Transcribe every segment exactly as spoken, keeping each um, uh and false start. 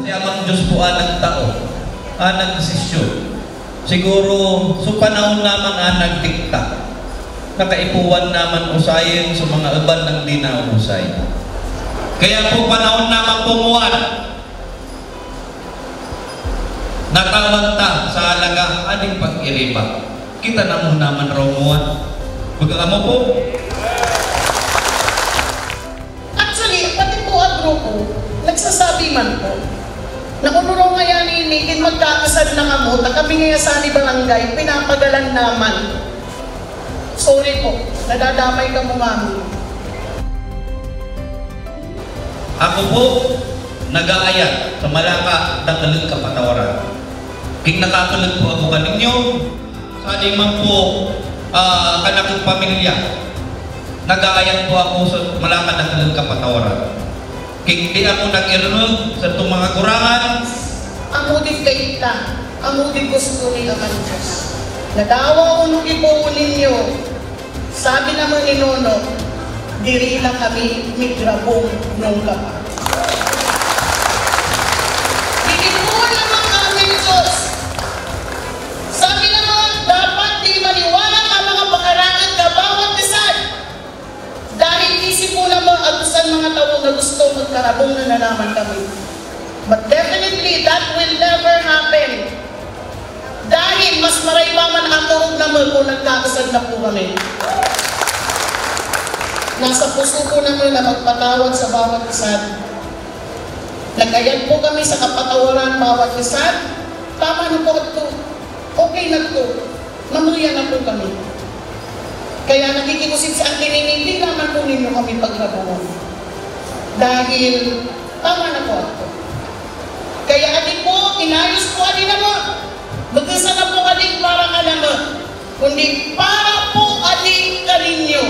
Kaya mang Diyos po ang nagtao, ang nagsisyo. Siguro, so panahon naman ang nagdikta. Nakaipuhan naman usayon sa mga iban nang di nausay. Kaya po panahon naman pumuan. Natawag ta sa halaga aning pag-iriba. Kita na mo naman raw muwan. Pagkakamo po. Actually, pati po ang grupo, nagsasabi man po. Na kung nurong ngayon ini, kin magkakasal na kamo, ta kami ngayon sa ni barangay, pinapagalan naman. Sorry po, nadadamay ka mo mami. Ako po, nag-aayat sa malaka, dakulog kapatawaran. King nakakulog po ako kaninyo, sa di man po, ah, kanakong pamilya, nag-aayat po ako sa malaka, dakulog kapatawaran. King di ako nag-irunod sa itong mga kurangan. Amo di kaita, amo di gusto ni Aman Diyos. Nadawa o nugibo ninyo, sabi naman ni Nono, "Diri na kami migrabong nung ka pa." Ginibuon naman kami ni Diyos. Sabi naman, dapat di maniwala ang mga pakarangan ka bawat bisan. Dahil isip mo naman, adusan mga tao na gusto magkarabong na nanaman kami. But definitely, that will never happen. Dahil mas maray pa man ang tuhog na mo kung nagkakasal na po kami. Nasa puso ko naman na magpatawad sa bawat isa. Nagayad po kami sa kapatawaran bawat isa. Tama na po ito. Okay na ito. Mamuya na po kami. Kaya nakikiusip sa akin, hindi naman po ninyo kami pagrabungan. Dahil tama na po ako. Kaya adi po, inayos po adi na mo. Magkasa na po adi para ka na mo. Kundi para po adi kaninyo.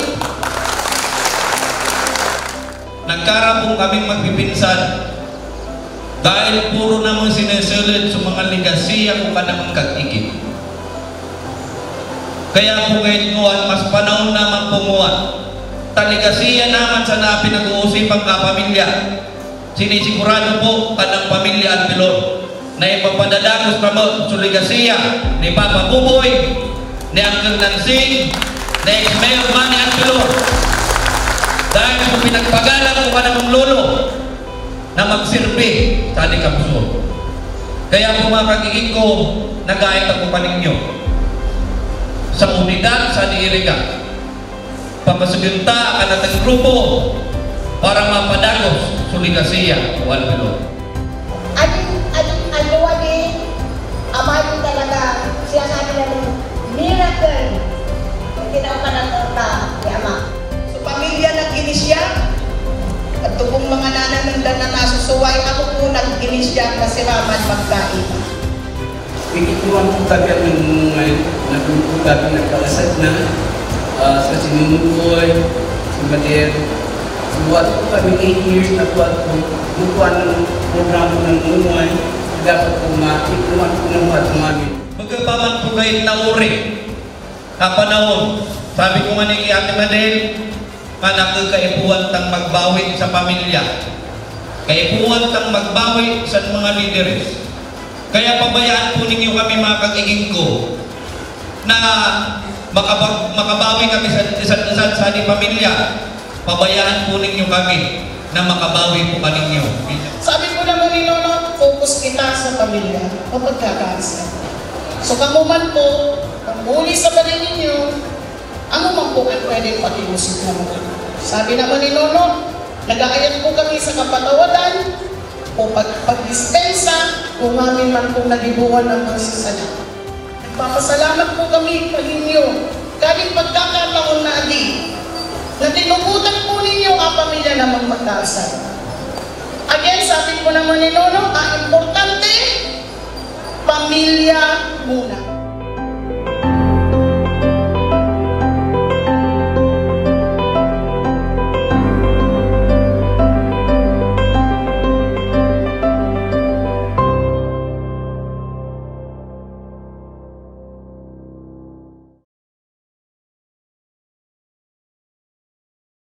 Nagkarabong kaming magpipinsan dahil puro namang sineselid sa mga legasiya ko kanamang kag-igit. Kaya po ngayon kuwan, mas panahon naman pumuan. Ta legasiya naman sana pinag-uusipan ka pamilya. Sinisigurado po kanang pamilya Antilor na ipapadadagos kamo sa legasiya ni Papa Buboy, ni Uncle Nansing, ni ex-mayor Manny Antilor. Dahil sa pinagpagalang ko kanamong lolo na magsirbi sa ating kapuso. Kaya po mga kagiging ko, nag-aayat ako pa ninyo sa unidad sa Niiriga. Papasugin ta an atang grupo para mapadagos sa legasiya o albilon. Aling, aling, aliwa ni Ama yung talaga, siya sa atin ang miracle. Yung tinaukan ng torta ni Ama. So, pamilya nag-inisya, at tubong mga nanay nang dana nasusuway, ako po nag-inisya kasi raman magkain. Ikituan po tabi ang nangungungay, nagluto tabi, nagkalasad na, ah, sa sinunukoy, sa baler. Buhat po kami eight years na buhat po. Bukuan ang programa ng nangungungay. Dapat po maiktuan po ng buhat namin. Magkapaman po kayo na uri. Kapanahon, sabi ko nga ni Ate Madel, anak ko, kaipuhan tang magbawi sa pamilya. Kaipuhan tang magbawi sa mga lideres. Kaya pabayaan po ninyo kami, mga kagiging ko, na makabag-, makabawi kami sa isa't isa sa ating pamilya. Pabayaan po ninyo kami na makabawi po kaninyo. Sabi po naman ni Nono, focus kita sa pamilya o pagkakaisa. So, kamo man po, kung muli sa bali ninyo, ano man po ang pwedeng pakiusap naman? Sabi naman ni Nono, nag-aayat po kami sa kapatawadan o pag-, pagdispensa kung amin man pong nagibuan ang pagsasala. Nagpapasalamat po kami kaninyo, kaning pagkakataon na agi, na tinugutan po ninyo ang pamilya namang magkaasal. Again, sabi po naman ni Nono, ang importante, pamilya muna.